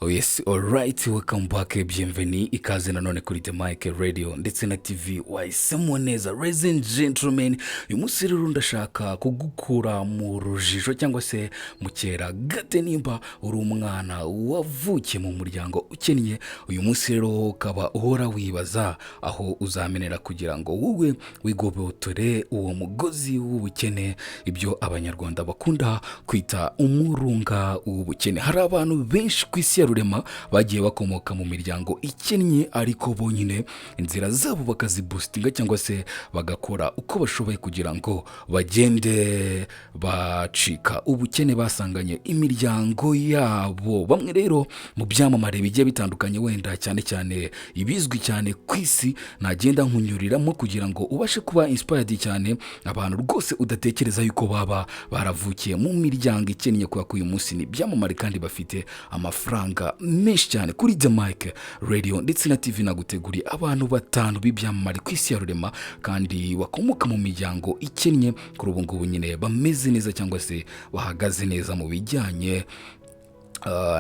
Oh yes, alright, welcome back, bienvenue, ikaze nanone kuri The Mic Radio ndetse na TV wahisemo neza. Ladies and gentlemen, uyu munsi rero ndashaka kugukura mu rujijo cyangwa se mu kera gate. Nimba uri umwana wavukiye mu muryango ukennye, uyu munsi rero ukaba uhora wibaza aho uzamenera kugira ngo wowe wigobotore uwo mugozi w'ubukene, ibyo Abanyarwanda bakunda kwita umurunga w'ubukene. Hari abantu benshi ku isi ya rurema bagiye bakomoka mu miryango ikennye, ariko bonyine inzira zabo bakaziboostinga cyangwa se bagakora uko bashoboye kugira ngo bagende bacika ubukene basanganye imiryango yabo. Bamwe rero mu byamamare bigiye bitandukanye, wenda cyane cyane ibizwi cyane ku isi, nagenda nkunyuriramo kugira ngo ubashe kuba inspired cyane, abantu rwose udatekereza yuko baba baravukiye mu miryango ikennye, kubera ko uyu munsi ni ibyamamare kandi bafite amafaranga menshi cyane. Kuri The Mic Radio ndetse na TV naguteguriye abantu batanu b'ibyamamare ku isi ya rurema kandi bakomoka mu miryango ikennye, kuri ubu ngubu nyine bameze neza cyangwa se bahagaze neza mu bijyanye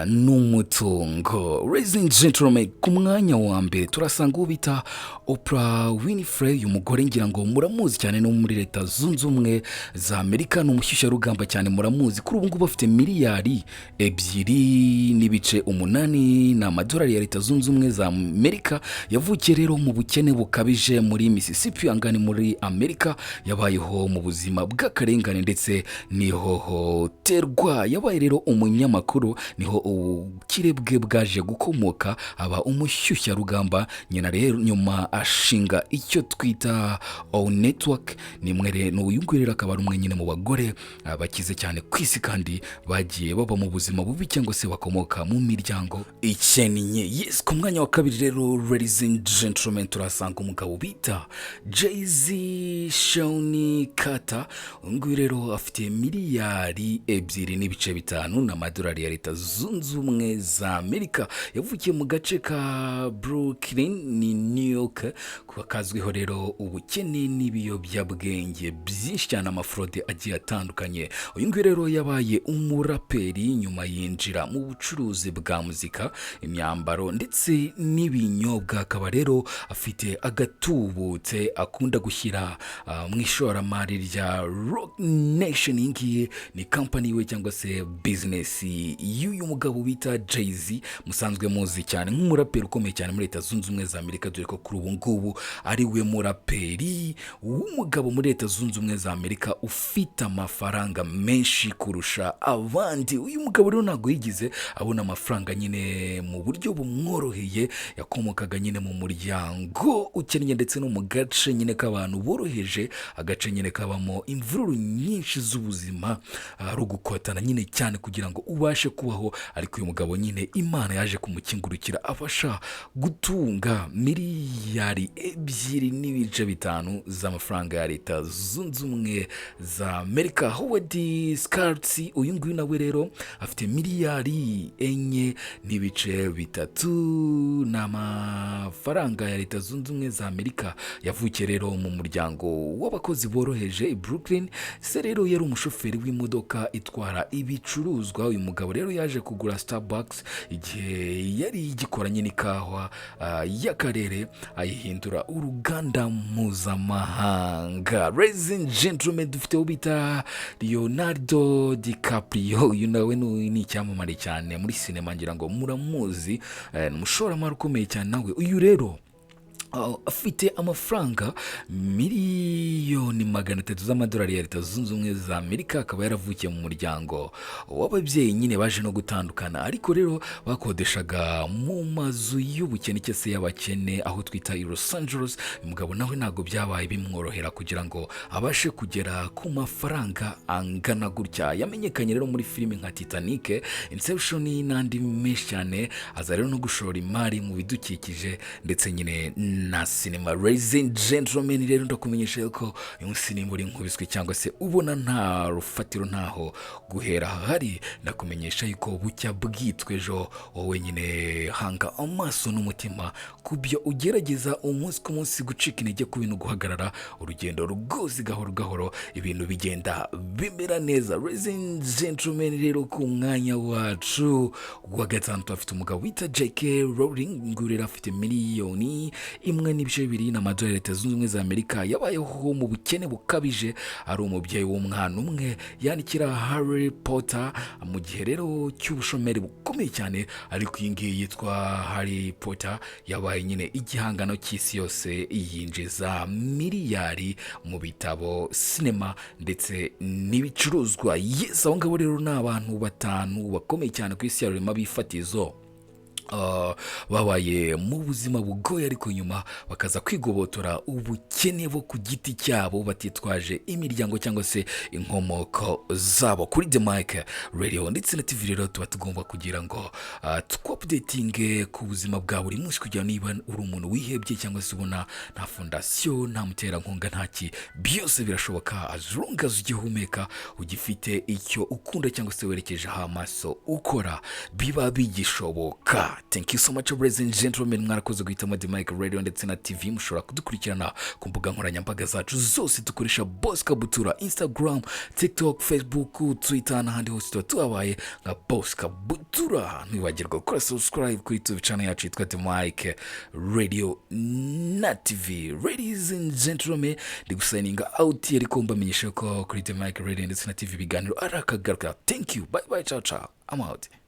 n'umutungo. Ladies and gentlemen, ku mwanya wa mbere turasanga uwo bita Oprah Winfrey. Uyu mugore ngira ngo muramuzi cyane, no muri Leta Zunze Ubumwe za Amerika, ni umushyushyarugamba cyane, muramuzi. Kuri ubu ngubu afite miliyari 2.8 ni amadolari ya Leta Zunze Ubumwe za Amerika. Yavukiye rero mu bukene bukabije muri Mississippi, angana muri Amerika. Yabayeho mu buzima bw'akarengane ndetse n'ihohoterwa. Yabaye rero umunyamakuru, niho ubukire bwe bwaje gukomoka, aba umushyushyarugamba. Nyina rero nyuma ashinga icyo twita O Network. Ni mwe rero, uyu nguyu rero akaba ari umwe nyine mu bagore bakize cyane ku isi kandi bagiye baba mu buzima bubi cyangwa se bakomoka mu miryango ikennye. Yes, ku mwanya wa kabiri rero, ladies and gentlemen, turasanga umugabo bita Jay-Z Sean Carter. Uyu nguyu rero afite miliyari 2.5 n'amadolari ya Leta Zunze Ubumwe za Amerika. Yavukiye mu gace ka Brooklyn ni New York, kuba kazwiho rero ubukene n'ibiyobyabwenge byinshi cyane, amafraude agiye atandukanye. Uyu nguyu rero yabaye umuraperi, nyuma yinjira mu bucuruzi bwa muzika, imyambaro ndetse n'ibinyobwa. Akaba rero afite agatubutse akunda gushyira mu ishoramari rya Roc Nation. Iyi ngiyi ni kampani we cyangwa se bizinesi y'uyu mugabo bita Jay-Z, musanzwe muzi cyane nk'umuraperi ukomeye cyane muri Leta Zunze Ubumwe za Amerika, dore ko kuri ubu ngubu ari we muraperi w'umugabo muri Leta Zunze Ubumwe za Amerika ufite amafaranga menshi kurusha abandi. Uyu mugabo rero ntabwo yigize abona amafaranga nyine mu buryo bumworoheye. Yakomokaga nyine mu muryango ukennye ndetse no mu gace nyine k'abantu boroheje, agace nyine kabamo imvururu nyinshi z'ubuzima, ari ugukotana nyine cyane kugira ngo ubashe kubaho. Ariko uyu mugabo nyine Imana yaje kumukingurukira, abasha gutunga miliyari 2.5 z'amafaranga ya Leta Zunze Ubumwe za Amerika. Howard Schultz, uyu nguyu nawe rero afite miliyari 4.3 ni amafaranga ya Leta Zunze Ubumwe za Amerika. Yavukiye rero mu muryango w'abakozi boroheje i Brooklyn. Se rero yari umushoferi w'imodoka itwara ibicuruzwa. Uyu mugabo rero yaje kugura Starbucks igihe yari igikoranye n'ikawa y'akarere, ayihindura uruganda mpuzamahanga. Ladies and gentlemen, dufite uwo bita Leonardo DiCaprio. Uyu nawe ni icyamamare cyane muri sinema, ngira ngo muramuzi. Ni umushoramari ukomeye cyane nawe. Uyu rero afite amafaranga miliyoni 300 z'amadolari ya Leta Zunze Ubumwe za Amerika. Akaba yaravukiye mu muryango w'ababyeyi nyine baje no gutandukana, ariko rero bakodeshaga mu mazu y'ubukene cyangwa se y'abakene aho twita i Los Angeles. Uyu mugabo nawe ntabwo byabaye bimworohera kugira ngo abashe kugera ku mafaranga angana gutya. Yamenyekanye rero muri filime nka Titanic, Inception n'andi menshi cyane. Aza rero no gushora imari mu bidukikije ndetse nyine na sinema. Ladies and gentlemen, rero ndakumenyesha yuko uyu munsi nimba uri nkubiswe cyangwa se ubona nta rufatiro, ntaho guhera hahari, ndakumenyesha yuko bucya bwitwa ejo. Wowe nyine hanga amaso n'umutima ku byo ugerageza umunsi ku munsi, gucika intege ku bintu, guhagarara urugendo rwose, gahoro gahoro ibintu bigenda bimera neza. Ladies and gentlemen, rero ku mwanya wacu wa gatanu afite umugabo wita J.K. Rowling. Nguyu rero afite 1.2 miliyoni n'amadolari ya Leta Zunze Ubumwe za Amerika. Yabayeho mu bukene bukabije, ari umubyeyi w'umwana umwe, yandikira Harry Potter mu gihe rero cy'ubushomeri bukomeye cyane. Ariko iyi ngiyi yitwa Harry Potter yabaye nyine igihangano cy'isi yose, yinjiza miliyari mu bitabo, sinema ndetse n'ibicuruzwa. Yes, abo ngabo rero ni abantu batanu bakomeye cyane ku isi ya rurema b'ifatizo, babaye mu buzima bugoye, ariko nyuma bakaza kwigobotora ubukene bo ku giti cyabo, batitwaje imiryango cyangwa se inkomoko zabo. Kuri The Mike Radio ndetse na TV rero tuba tugomba kugira ngo twa-updatinge ku buzima bwa buri munsi, kugira niba uri umuntu wihebye cyangwa se ubona nta fondasiyo, nta muterankunga, nta ki, byose birashoboka as long as ugihumeka, ugifite icyo ukunda cyangwa se werekejeho amaso ukora, biba bigishoboka. Thank you so much, ladies and gentlemen. Mwarakoze guhitamo The Mike Radio ndetse na TV. Mushobora kudukurikirana ku mbuga nkoranyambaga zacu zose dukoresha Boss Kabutura: Instagram, TikTok, Facebook, Twitter n'ahandi hose tuba tuhabaye nka Boss Kabutura. Ntiwibagirwa gukora subscribe kuri YouTube channel yacu yitwa The Mike Radio na TV. Ladies and gentlemen, ndi gusigninga out, ariko mbamenyesha ko kuri The Mike Radio ndetse na TV ibiganiro ari akagaruka. Thank you, bye bye, ciao ciao, I'm out.